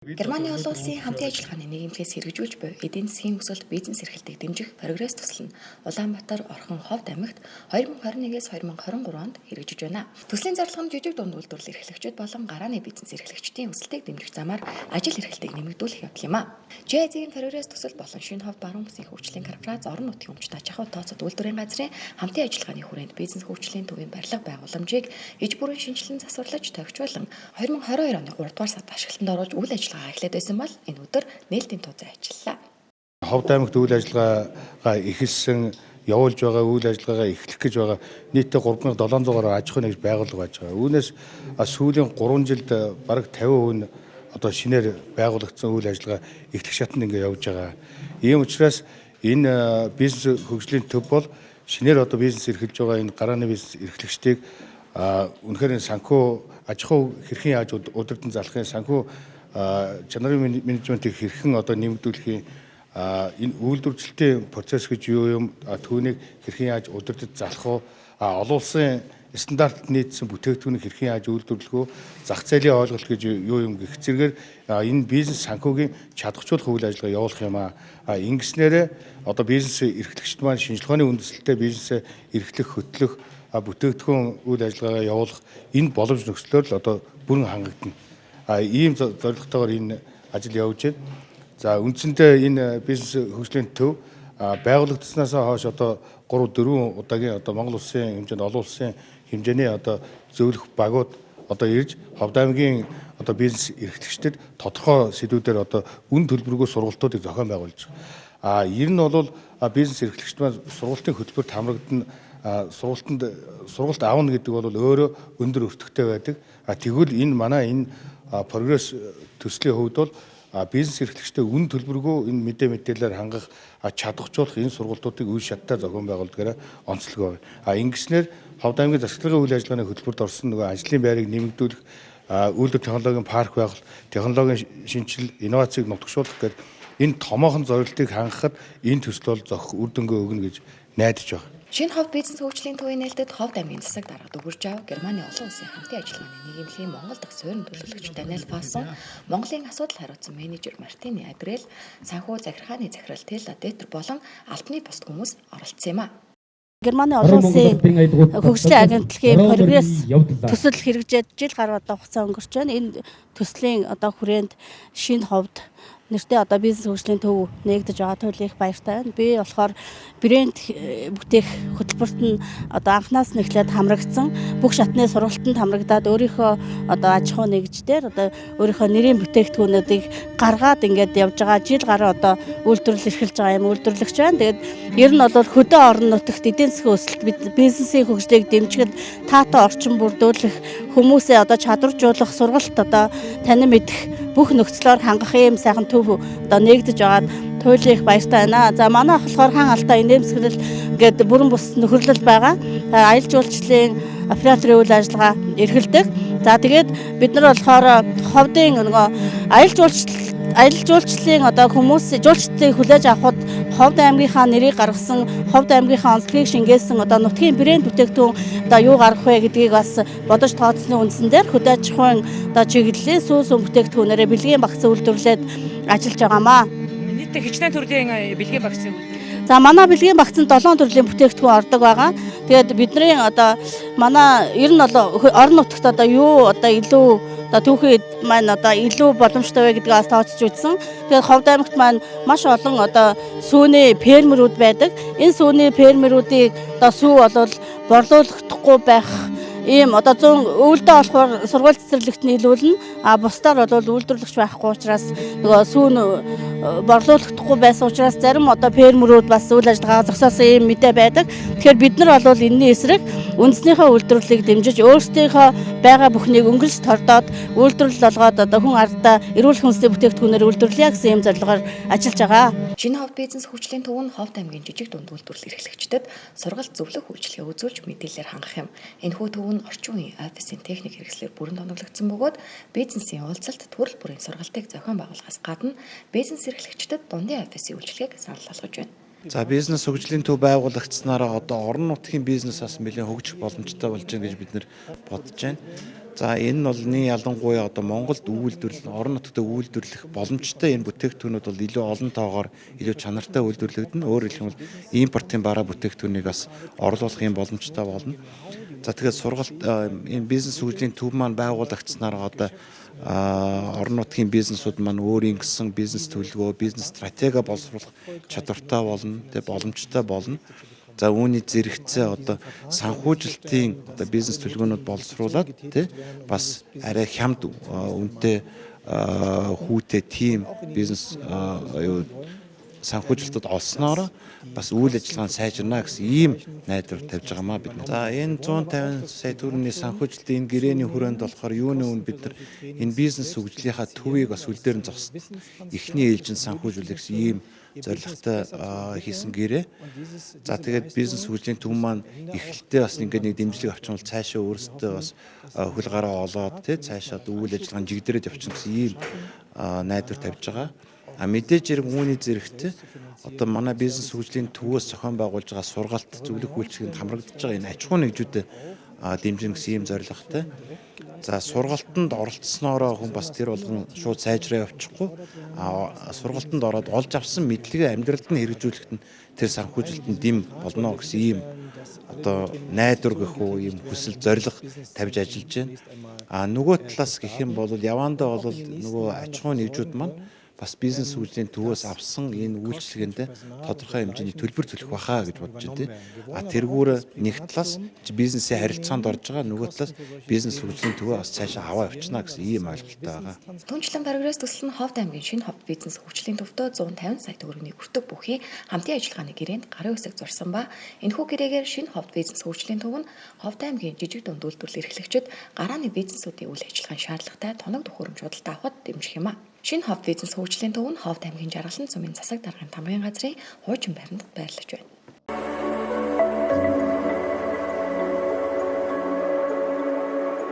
Германы олон улсын хамтын ажиллагааны нийгэмлэгээс хэрэгжүүлж буй эдийн засгийн өсөлт, бизнес эрхлэлтийг дэмжих Прогресс төсөл нь Улаанбаатар, Орхон, Ховд аймагт 2021-ээс 2023 онд хэрэгжиж байна. Төслийн зорилго нь жижиг дунд үйлдвэрлэл эрхлэгчид болон гарааны бизнес эрхлэгчдийн өсөлтийг дэмжих замаар ажил эрхлэлтийг нэмэгдүүлэх явдал юм а. GIZ-ийн Прогресс төсөл болон Шинэ Ховд баруун бүсийн хөгжлийн корпорац орон нутгийн өмчт аж ахуй тооцоод үйлдвэрийн газрын хамтын ажиллагааны хүрээнд бизнес хөгжлийн төвийн барилга байгууламжийг иж бүрэн шинэчлэн засварлаж тохижуулан 2022 оны 3 дугаар сард ашиглалтанд оруулж үйл ажиллагаа эхлээд байсан бол энэ өдөр нээлтийн тууцаа ажиллалаа. Ховд аймагт үйл ажиллагаагаа эхэлсэн, явуулж байгаа үйл ажиллагаагаа эхлэх гэж байгаа нийтдээ 3700 гаруй аж ахуйн нэгж байгууллага байж байгаа. Үүнээс сүүлийн 3 жилд бараг 50% нь одоо шинээр байгуулагдсан үйл ажиллагаа эхлэх шатанд ингээ явж байгаа. Ийм учраас энэ бизнес хөгжлийн төв бол шинээр одоо бизнес эрхэлж байгаа энэ гарааны бизнес эрхлэгчдийг үнэхээр энэ санхүү аж ахуй хэрхэн яаж удирдан залахын, санхүү чанарын менежментийг хэрхэн одоо нэмэгдүүлэхийн, энэ үйлдвэрлэлтийн процесс гэж юу юм, түүнийг хэрхэн яаж удирдах залах вэ, олон улсын стандарт нийцсэн бүтээгдэхүүнийг хэрхэн яаж үйлдвэрлэх вэ, зах зээлийн ойлголт гэж юу юм гэх зэрэгээр энэ бизнес санхүүгийн чадахжуулах үйл ажиллагаа явуулах юм аа. Ингэснээрээ одоо бизнес эрхлэгчид маань шинжилгээний үндэслэлтэй бизнесээ эрхлэх, хөтлөх, бүтээгдэхүүн үйл ажиллагаагаа явуулах энэ боломж нөхцлөөр л одоо бүрэн хангагдана. Ийм зорилготойгоор энэ ажил явж байна. За, үндсэндээ энэ бизнес хөгжлийн төв байгуулагдсанаас хойш одоо 3 4 удаагийн одоо Монгол улсын хэмжээнд, олон улсын хэмжээний одоо зөвлөх багууд одоо ирж Ховд аймгийн одоо бизнес эрхлэгчдэд тодорхой сэдвүүдээр одоо үн төлбөргүй сургалтуудыг зохион байгуулж байгаа. Ер нь бол бизнес эрхлэгчд маань сургалтын хөтөлбөрт хамрагдана, сургалтанд сургалт авна гэдэг бол өөрөө өндөр өртөгтэй байдаг. Тэгвэл энэ манай энэ Прогресс төслийн хувьд бол бизнес эрхлэгчдэд үн төлбөргүй энэ мэдээлэлээр хангах, чадахжуулах энэ сургалтуудыг үе шаттай зохион байгуулдгаараа онцлог байна. Ингэснээр Ховд аймгийн засаглалын үйл ажиллагааны хөтөлбөрт орсон нөгөө ажлын байрыг нэмэгдүүлэх, үйлдвэр технологийн парк байгуулах, технологийн шинэчлэл, инновацийг нутагшуулах гэдэг энэ томоохон зорилтыг хангахад энэ төсөл бол зохих үр дүнгээ өгнө гэж найдаж байна. Шинэ Ховд бизнес хөгжлийн төвийн нээлтэд Ховд аймгийн засаг дарга Дөгөржав, Германы олон улсын хамтын ажиллагааны нийгэмлэгийн Монгол дахь суурин төлөөлөгч Даниэл Фасон, Монголын асуудал хариуцсан менежер Мартини Агрел, санхүү захиргааны захирал Тела Детер болон албаны бусад хүмүүс оролцсон юм а. Германы олон улсын хөгжлийн агентлагийн Прогресс төсөл хэрэгжээд жил гаруй одоо хугацаа өнгөрч байна. Энэ төслийн одоо хүрээнд Шинэ Ховд нэртэй одоо бизнес хөгжлийн төв нээгдэж байгаа туйл их баяртай байна. Би болохоор брэнд бүтээх хөтөлбөрт нь одоо анхнаас нь эхлээд хамрагдсан, бүх шатны сургалтанд хамрагдаад, өөрийнхөө одоо аж ахуй нэгждэр одоо өөрийнхөө нэрийн бүтээгдэхүүнүүдийг гаргаад ингээд явж байгаа, жил гаруй одоо үйлдвэрлэл эрхэлж байгаа юм үйлдвэрлэгч байна. Тэгээд ер нь бол хөдөө орон нутагт эдийн засгийн өсөлт, бизнесийн хөгжлийг дэмжихэд таатай орчин бүрдүүлэх, хүмүүсээ одоо чадваржуулах, сургалт одоо танин мэдэх бүх нөхцлөөр хангах ийм сайхан төв одоо нээгдэж байгаад туйлын их баяртай байна. За, манай болохоор хан алтай инээмсэглэл гээд бүрэн бус нөхөрлөл байгаа. Аялал жуулчлалын операторын үйл ажиллагаа эрхэлдэг. За, тэгээд бид нар болохоор Ховдын нөгөө аялал жуулчлалын одоо хүмүүс жуулчдыг хүлээж авахад Ховд аймгийнхаа нэрийг гаргасан, Ховд аймгийнхаа онцлогийг шингээсэн одоо нутгийн брэнд бүтээгдэхүүн одоо юу гаргах вэ гэдгийг бас бодож тооцсны үндсэн дээр хөдөө аж ахуйн одоо чиглэлийн сүүн сүүн бүтээгдэхүүнээрээ бэлгийн багц үйлдвэрлээд ажиллаж байгаамаа. Нийтдээ хичнээн төрлийн бэлгийн багцын үйлдвэрлэл. За, манай бэлгийн багцанд 7 төрлийн бүтээгдэхүүн ордог байгаа. Тэгээд бидний одоо манай ер нь бол орон нутагт одоо юу одоо илүү одоо түүхий маань одоо илүү боломжтой вэ гэдгийг бас тооцож үзсэн. Тэгээд Ховд аймагт маань маш олон одоо сүүний фермерүүд байдаг. Энэ сүүний фермерүүдийг одоо сүү болвол борлуулахдахгүй байх ийм одоо 100 өвөлдөө болохоор сургууль цэцэрлэгт нийлүүлнэ. А бусдаар бол үйлдвэрлэгч байхгүй учраас нөгөө сүүн борлуулахдахгүй байсан учраас зарим одоо фермерүүд бас үйл ажиллагаа зогсоосон ийм мэдээ байдаг. Тэгэхээр бид нар бол энэний эсрэг үндснийхээ үйлдвэрлэлийг дэмжиж, өөрсдийнхөө байгаа бүхнийг өнгөлс тордоод үйлдвэрлэл олгоод одоо хүн ардаа эрүүл хүнсний бүтээгдэхүүнээр үйлдвэрлэе гэсэн ийм зорилгоор ажиллаж байгаа. Шинэ Ховд бизнес хөгжлийн төв нь Ховд аймгийн жижиг дунд үйлдвэрлэл эрхлэгчдэд сургалт, зөвлөх үйлчилгээ үзүүлж мэдээлэлээр хангах юм. Энэхүү төв нь орчин үеийн офисын техник хэрэгслээр бүрэн тоног бөгөөд бизнесийн уулзалт, төрөл бүрийн сургалтыг зохион байгуулахаас гадна бизнес эрхлэгчдэд дундын офисын үйлчилгээг санал болгож байна. За, бизнес хөгжлийн төв байгуулагдсанаараа одоо орон нутгийн бизнес бас нэлээд хөгжих боломжтой болж байна гэж бид нэр бодож байна. За энэ нь бол нэг ялангуяа одоо Монголд үйлдвэрлэл, орон нутгад үйлдвэрлэх боломжтой энэ бүтээгдэхүүнүүд бол илүү олон тоогоор илүү чанартай үйлдвэрлэгдэнэ. Өөрөөр хэлэх юм бол импортын бараа бүтээгдэхүүнийг бас орлуулах юм боломжтой болно. За тэгээд сургалт энэ бизнес хөгжлийн төв маань байгуулагдсанаар одоо орон нутгийн бизнесүүд маань өөрийн гэсэн бизнес төлөвлөгөө, бизнес стратеги боловсруулах чадвартай болно, тэг боломжтой болно. За үүний зэрэгцээ одоо санхүүжилтийн одоо бизнес төлөвлөгөөнүүд боловсруулад тий бас арай хямд үнэтэй хүүтэй тийм бизнес юу санхүүжилтэд олсноор бас үйл ажиллагаа нь сайжирна гэсэн ийм найдвар тавьж байгаа маа бид. За энэ 150 сая төгрөгийн санхүүжилтийн энэ гэрээний хүрээнд болохоор юуны үн бид нар энэ бизнес хөгжлийнхаа төвийг бас хөл дээр нь зогссон. Эхний ээлжинд санхүүжүүлэх гэсэн ийм зорилготой хийсэн гэрээ. За тэгээд бизнес хөгжлийн төв маань эхлэлдээ бас ингээд нэг дэмжлэг авчмал цаашаа өөрсдөө бас хөл гараа олоод тий цаашаа үйл ажиллагаанд жигдэрээд явчихна гэсэн ийм найдвар тавьж байгаа. А мэдээж хэрэг үүний зэрэгт одоо манай бизнес хөгжлийн төвөөс зохион байгуулж байгаа сургалт зөвлөх үйлчилгээнд хамрагдаж байгаа энэ аж ахуйн нэгжүүдэд дэмжин гэсэн ийм зорилготой. За сургалтанд оролцсноороо хүн бас тэр болгон шууд сайжраа явчихгүй. А сургалтанд ороод олж авсан мэдлэгээ амьдралд нь хэрэгжүүлэхэд нь тэр санхүүжилтэнд дэм болно гэсэн ийм одоо найдвар гэх үү ийм хүсэл зорилго тавьж ажиллаж байна. А нөгөө талаас гэх юм бол явандаа бол нөгөө аж ахуйн нэгжүүд маань бас бизнес хөгжлийн төвөөс авсан энэ үйлчилгээнд тодорхой хэмжээний төлбөр төлөх байхаа гэж бодож байна тий. А тэргүүр нэг талаас бизнесийн харилцаанд орж байгаа, нөгөө талаас бизнес хөгжлийн төвөө бас цаашаа аваа явчихна гэсэн ийм ойлголттой байгаа. Түнчлэн прогресс төсөл нь Ховд аймгийн шинэ ховд бизнес хөгжлийн төвдөө 150 сая төгрөгийн өртөг бүхий хамтын ажиллагааны гэрээнд гарын үсэг зурсан ба энэхүү гэрээгээр шинэ ховд бизнес хөгжлийн төв нь Ховд аймгийн жижиг дунд үйлдвэрлэл эрхлэгчид гарааны бизнесүүдийн үйл ажиллагааны шаардлагатай тоног төхөөрөмж худалдаа авахд дэмжих юм а. Шинэ ховд бизнес хөгжлийн төв нь Ховд аймгийн Жаргалан сумын засаг даргын тамгын газрын хуучин байранд байрлаж байна.